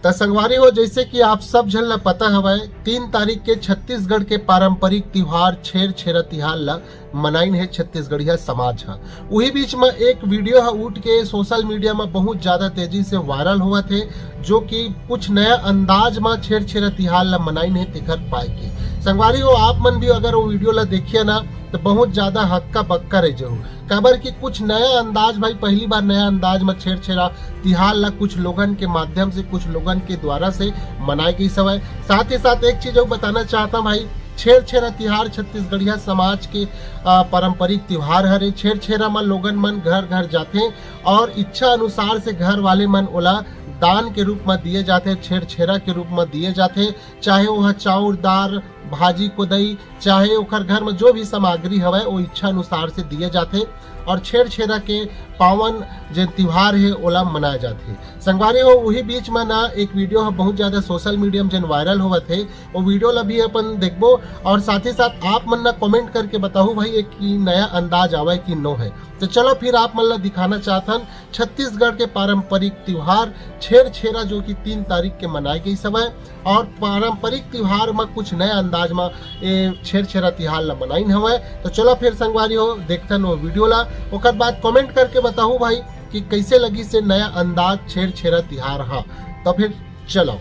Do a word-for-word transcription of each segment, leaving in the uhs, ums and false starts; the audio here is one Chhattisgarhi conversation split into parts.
त संगवारी हो, जैसे कि आप सब झन ला पता हवय, तीन तारीख के छत्तीसगढ़ के पारंपरिक तिहार छेरछेरा तिहार ला मनाइन हे छत्तीसगढ़िया समाज ह। उही बीच म एक वीडियो ह उठ के सोशल मीडिया म बहुत ज्यादा तेजी से वायरल होवत हे, जो कि कुछ नया अंदाज म छेरछेरा तिहार ला मनाइन हे तेखर पाए के। संगवारी हो, आप मन भी अगर वो वीडियो ला देखिए ना, तो बहुत ज्यादा हक्का बक्का रह जाहू, काबर कि कुछ नया अंदाज, भाई, पहली बार नया अंदाज म छेरछेरा तिहार ला कुछ लोगन के माध्यम से, कुछ लोगन के द्वारा से मनाए गई हवय। साथ ही साथ एक चीज अउ बताना चाहता हूँ भाई, छेरछेरा तिहार छत्तीसगढ़िया समाज के, आ, पारंपरिक तिहार हरे। छेरछेरा म लोगन मन घर घर जाथे और इच्छा अनुसार से घर वाले मन ओला दान के रूप म दिए जाथे, छेरछेरा के रूप म दिए जाथे, चाहे वो ह चाउर, दार, भाजी, कोदई, चाहे ओकर घर म जो भी सामग्री हवय, वो इच्छा अनुसार से दिए जाथे और छेरछेरा के पावन जे तिहार हे, ओला मनाए जाथे। संगवारी हो, उही बीच म ना एक वीडियो ह बहुत ज्यादा सोशल मीडिया म जेन वायरल होवत हे, वो वीडियो ला भी अपन देखबो और साथ ही साथ आप मन ना कमेंट करके बताहू भाई, ये कि नया अंदाज आवय कि नो है। तो चलो फिर आप मन ला दिखाना चाहथन छत्तीसगढ़ के पारंपरिक तिहार छेरछेरा, जो कि तीन तारीख के मनाए गई हवय और पारंपरिक तिहार म कुछ नया अंदाज म ये छेरछेरा तिहार ला मनाइन हवय। तो चलो फिर संगवारी हो, देखथन वो वीडियो ला, ओकर बाद कमेंट करके बताहू भाई कि कैसे लगिस ये नया अंदाज छेरछेरा तिहार ह। तो फिर चलो।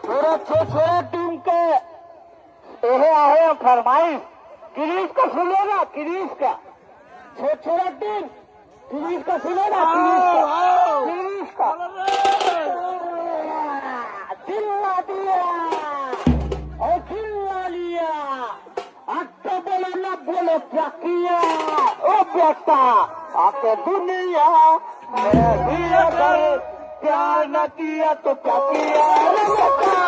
पूरा छेरछेरा टीम के एहे आहे फरमाइश, क्रिश का सुनेगा, क्रिश का। छेरछेरा टीम, क्रिश का सुनेगा, क्रिश का। क्रिश का। चिल्ला दिया, ओ चिल्ला लिया। अब तो बोलो ना, बोलो क्या किया? ओ बेटा, आके दुनिया में भी अगर प्यार न किया तो क्या किया? अरे बेटा,